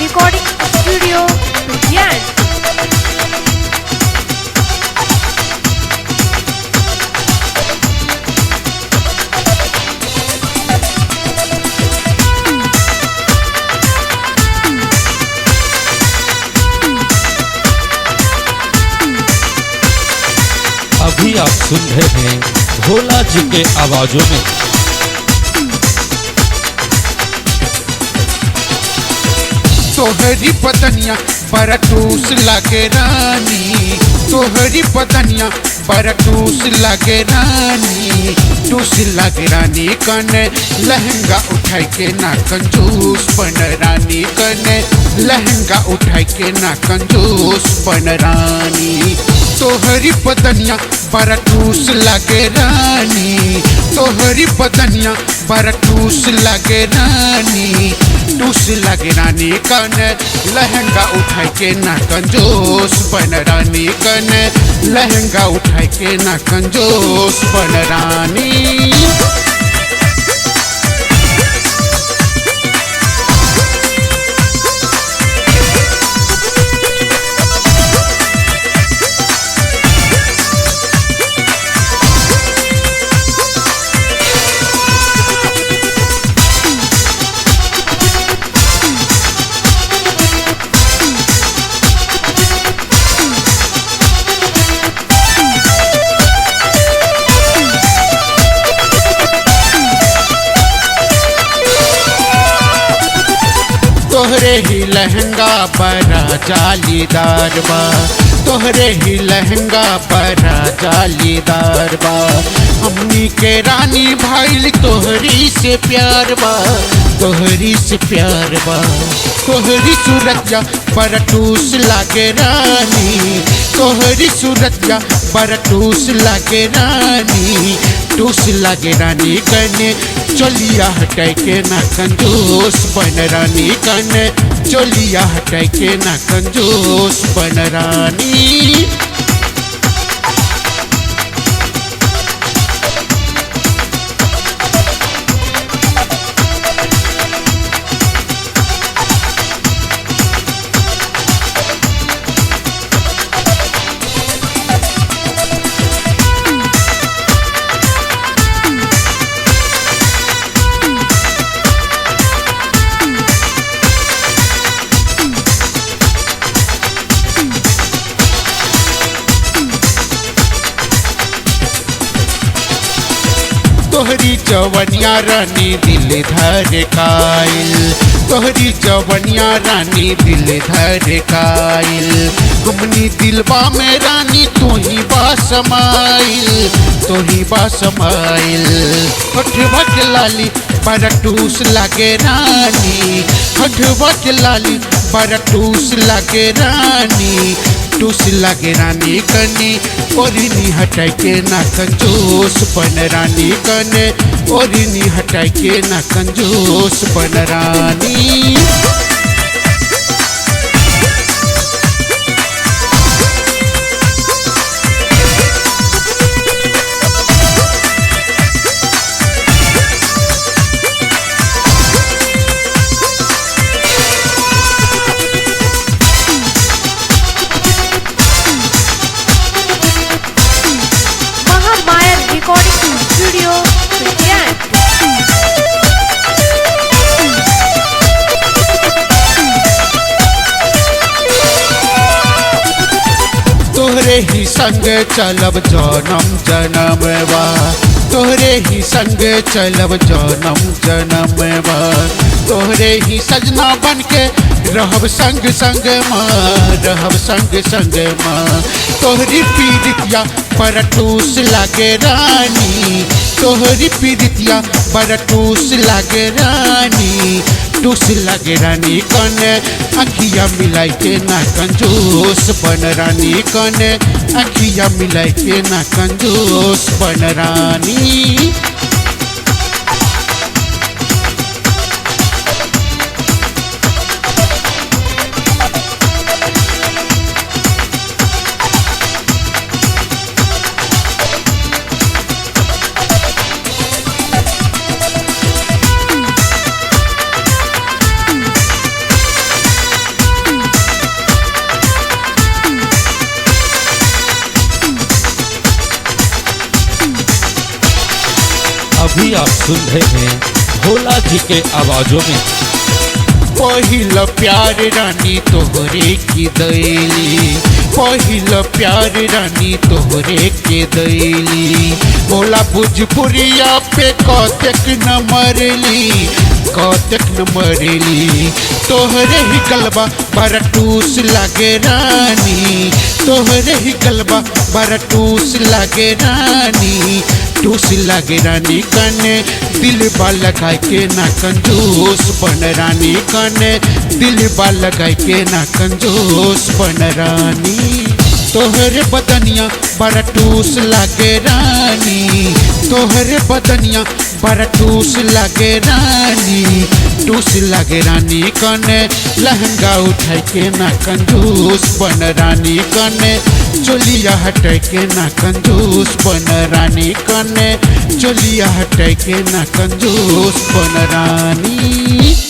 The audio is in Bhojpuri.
Recording Studio, Ujjain. अभी आप सुन रहे हैं भोला जी के आवाजों में। तोहरी बदनिया बरटूस लागे रानी, तोहरी बदनिया बरटूस लागे रानी, टूस लागे रानी कने लहंगा उठाई के ना कंजूस बन रानी कने लहंगा उठाई के ना कंजूस बन रानी। तोहरी बदनिया बरटूस लागे रानी, तोहरी बदनिया बरटूस लागे रानी, टूस लागे रानी कने लहंगा उठाई के ना कंजूस बन रानी कने लहंगा उठाई के ना कंजूस बन रानी। तोहरे ही लहंगा बड़ा जालीदार बा, तोहरे ही लहंगा बड़ा जालीदार बा, हमनी के रानी भाईल तोहरी से प्यार बा, तोहरी से प्यार बा। तोहरी सूरतिया बरटूस लागे रानी, तोहरी सूरतिया बरटूस लागे रानी, टूस लागे रानी कने चोलिया हटाई के ना कंजूस बन रानी कने चोलिया हटाई के ना कंजूस बन रानी। तोहरी जवनिया रानी दिल धर कायल, तोहरी जवनिया रानी दिल धर कायल, हमनी दिलबा में रानी तू ही बा समाइल, तू ही बा समाइल। होठवा के लाली बरटूस लागे रानी, होठवा के लाली बरटूस लागे रानी, टूस लागे रानी कने ओरिनी हटाई के ना कंजूस बन रानी कने ओरिनी हटाई के ना कंजूस बन रानी। Mahamaya Recording Studio, Ujjain. तोहरे ही संग चलब जनम जनमवा, तोहरे ही संग चलब जनम जनमवा, तोहरे ही सजना बन के रहब संग संग माँ, रहब संग संग माँ। तोहरी पीरितिया बरटूस लागे रानी, तोहरी पीरितिया बरटूस लागे रानी, टूस लागे रानी कने अखिया मिलाई के ना कंजूस बन रानी कने अखिया मिलाई के ना कंजूस बन रानी। अभी आप सुन रहे हैं भोला जी के आवाजों में। पहिल प्यार रानी तोहरे की दैली, पहिल प्यार रानी तोहरे के दैली। भोला भोजपुरिया पे कतेक न मरली, कतेक न मरली। तोहरे ही गलबा बड़ा टूस लागे रानी, तोहरे ही गलबा बड़ा टूस लागे रानी, टूस लागे रानी। कने दिल बा लगाए के ना कंजूस बन रानी, कने दिल बा लगाए के ना कंजूस बन रानी। तोहरे बदनिया बड़ा टूस लागे रानी, तोहरे बदनिया बड़ा टूस लागे रानी, टूस लागे रानी। कने लहंगा उठाई के ना कंजूस बन रानी, कने चोलिया हटाई के ना कंजूस बन रानी, कने चोलिया हटाई के ना कंजूस बन रानी।